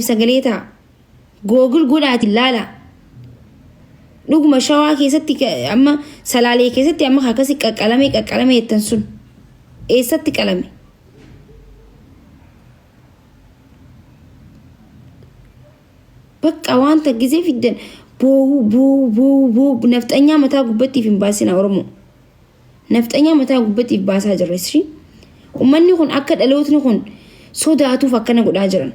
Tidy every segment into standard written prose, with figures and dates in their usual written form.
Sagalee ta'a. Google godhaati laala. Dhuguma shawaa keessatti amma salaalee keessatti amma akkasi qaqqalame qaqqalame jettan sun eessatti qalame? Bakka wanta gizee fiddan boohuu boohuu boohuu boohuu nafxanyaa mataa gubbattiif hin baasina Oromoo. Nafxanyaa mataa gubbattiif baasaa jirra ishii. Uummanni kun akka dhalootni kun sodaatuuf akkana godhaa jiran.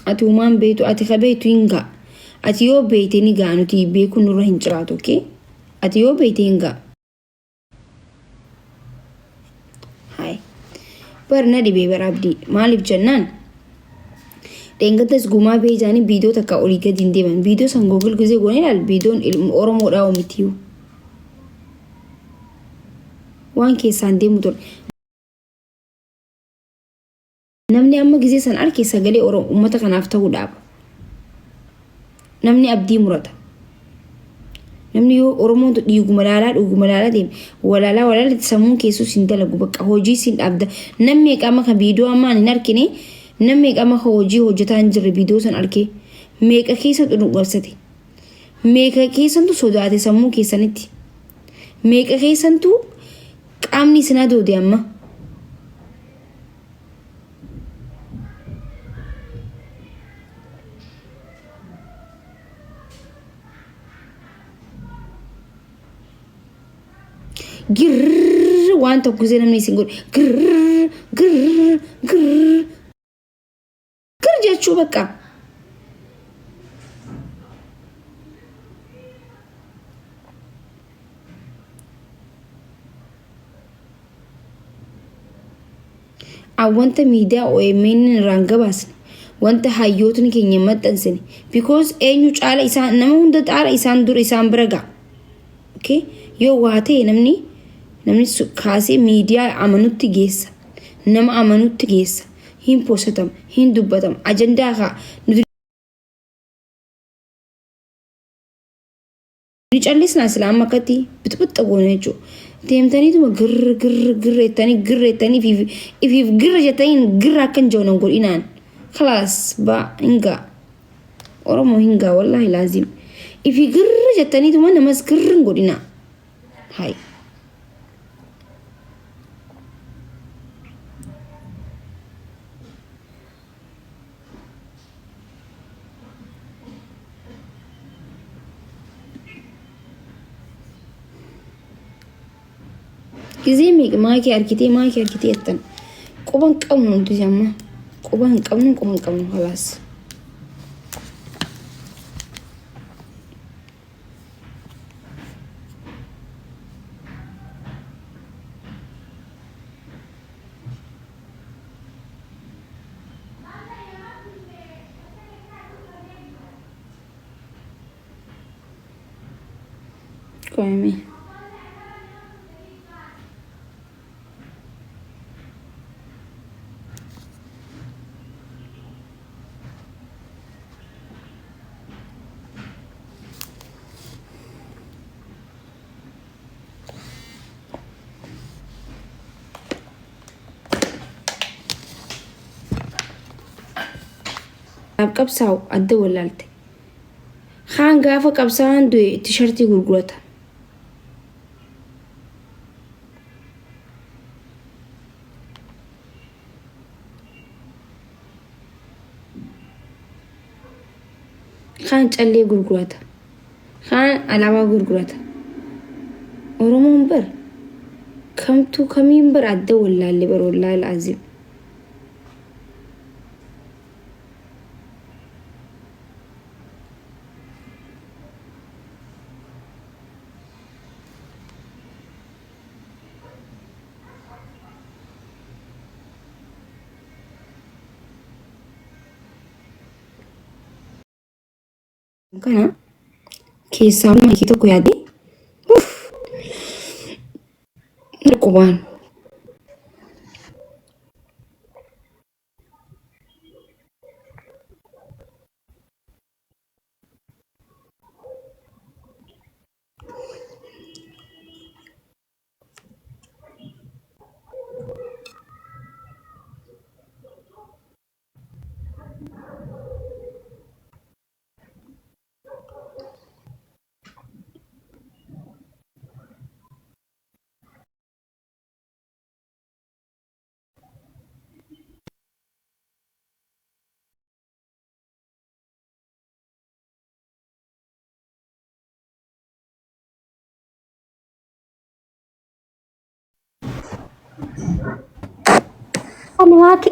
Ati uumaan beektu ati ka beektu hin ga'a. Ati yoo beekte ni ga'a nuti beekuun nurra hin jiraatu okay? Ati yoo beekte hin ga'a. Hayi. Bar na dhibee bar abdii. Maaliif jennaan? Dheengaddas gumaa bee jaanii viidiyoo takka olii gadi hin deeman. Viidiyoo san Google gizee goonee ilaal viidiyoon Oromoodhaa omitiyu. Waan keessaan deemu ture. Namni amma gizee san arke sagalee Oromoo uummata kanaaf ta'uu dhaaba. Namni abdii murata. Namni yoo Oromoon dhiiguma laalaa dhuguma laalaa deeme walaalaa walaalaa sammuun keessus hin dalagu bakka hojii siin dhaabda. Namni meeqa amma kan viidiyoo ammaan hin argine namni meeqa amma kan hojii hojjetaa hin jirre viidiyoo san argee meeqa keessa dhukkubsate. Meeqa keessantu sodaate sammuu keessanitti. Meeqa keessantu qaamni isin adoode amma. Girrrr waan tokko gisee namni isin godhu girrrr girrrr girrrr gir jechuu bakka. Wanta miidiyaa OMN irraa hin gabaasne wanta hayyootni keenya hin maxxansine because eenyu caala isaan nama hunda caala isaan dura isaan bira ga'a. Okay? Yoo waa ta'e namni namni kaasee miidiyaa amanutti geessa. Nama amanutti geessa. Hin posatama, hin dubbatama. Ajandaa kaa nuti ni callisnaa sila amma akkatti bixbixxa goona jechuudha. Deemtaniituma girr girr girr jettanii girr jettanii ifiif ifiif girra jettanii girra akka hin joonan godhinaan. Kalaas baa hin gaa. Oromoo hin gaa wallaahi laazim. Ifii girra jettaniituma namas girr hin godhinaa. Hayi. Gizee meeqa maakii argitee maakii argitee jettan quba hin qabnu nuti amma quba hin qabnu quba hin qabnu halaas. Qoyame. Qabsaa'u adda wallaalte. Kaan gaafa qabsaa'aan du'e tishartii gurgurata. Kaan callee gurgurata. Kaan alaabaa gurgurata. Oromoon bar kamtuu kamiin bar adda wallaalle bar wallaahi al'aazim. Kana keessaa maakii tokko yaadee uff qubaan. Ani maaki.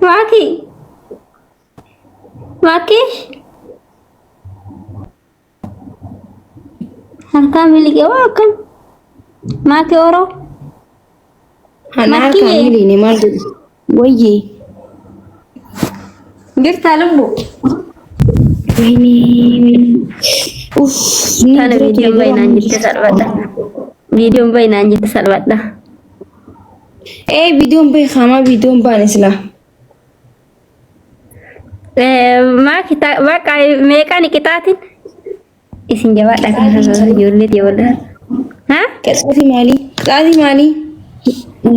Maaki. Maaki. Harkaa miliqee waa akkam. Maaki Oro. Ana harkaa Makkiyee. miliine maal godhu? Wayyee. Jirtaa lubbu. Wayinee. Uff ni Tana jira ture viidiyoon garuu baay'inaan amma jette salphadha. Viidiyoon baay'inaan jette salphadha. Ee viidiyoon bahe haamaa viidiyoon baane silaa. Maaki bakka meeqaan qixaatiin? Isin jabaadha kan ijoollee jabaadha. Ha? Qixaatii maalii? Qixaatii maalii?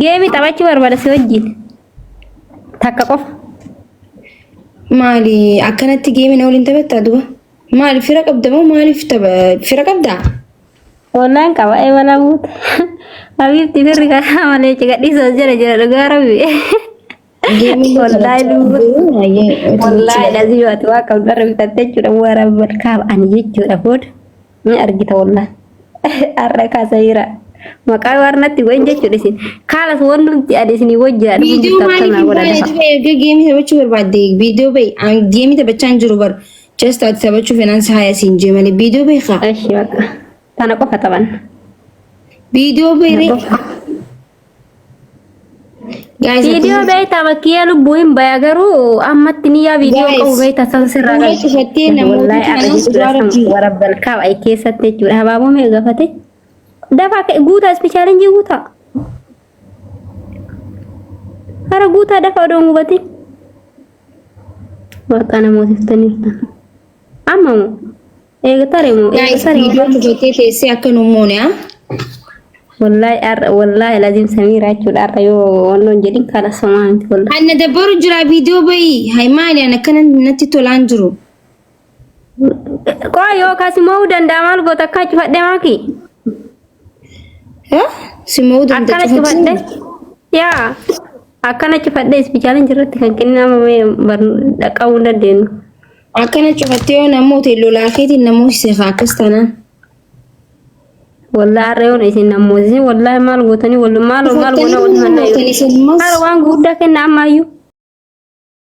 Geemii taphachuu barbaada si wajjin. Takka qofa. Maali akkanatti geemii na waliin taphattaa duba? Maali fira qabda moo maaliif tapha fira qabdaa? Wallaan qaba ee walaa buute. Habiibti firri karaa malee cigadhiisoo jira jira dhugaa rabbi. Geemii Wallaahi lubbuu. Wallaahi lazii ati waa qabdu irra bitatte jechuudha wara balkaaf ani jechuudha booda ni argita wallaahi. Har'a kaasayiira. Maqaa warnatti goin jechuudha isin. Kaalas wanti ani isinii wajjin dhufu Viidiyoo jirtu maaliif akkanaa hin godha baane dafa. duba erga geemii taphachuu barbaadde viidiyoo bahi an geemii taphachaa hin jiru bar just ati taphachuu fenaan si haya siin jee malee viidiyoo bahi kaa Eshi bakka. Tana qofa taphanna. viidiyoo bahi Tana ree qofa. guys Viidiyoo beektaa bakkee lubbuu hin baya garuu ammatti ni yaa viidiyoo Guys, qabu beektaa san sirraa fuula qabu. cufattee namoota Wallaahi har'a kanas jechuudha dhugaa san rabbii. warabbal kaaba keessatti jechuudha habaaboo mee gafate. Dafaa ka'e guutaa ispeeshaalenjii guutaa. Hara guutaa dafa odoo hin gubatin. Waaqa namoota Amma moo eega tare moo eega Guys, tare moo. viidiyoo cufattee teessee akka nu moone ah? Wallaahi har'a wallaahi laziim samiiraa jechuudha har'a yoo wannoon jedhin kana somaa miti wallaahi. Anna dabbaru jira viidiyoo bahi hay maali an akkana natti tolaan jiru. Qoo yoo kaasi mo'uu danda'a maal goota akka cufadhe maaki? Eh? Si mo'uu danda'a Akkana cufadhe. cufattee? Yaa akkana cufadhe ispeeshaalin jirratti kan kennamu dhaqqabuu hin dandeenyu. Akkana cufattee yoo namoota lolaa keetiin namoota seeqa akkas taanaan. Wallaahi har'a yoon isin namoota isin wallaahi maal gootanii maal maal goona Cufattanii wal namoota mannaa isin mas Har'a waan guddaa kenna ammaayyuu.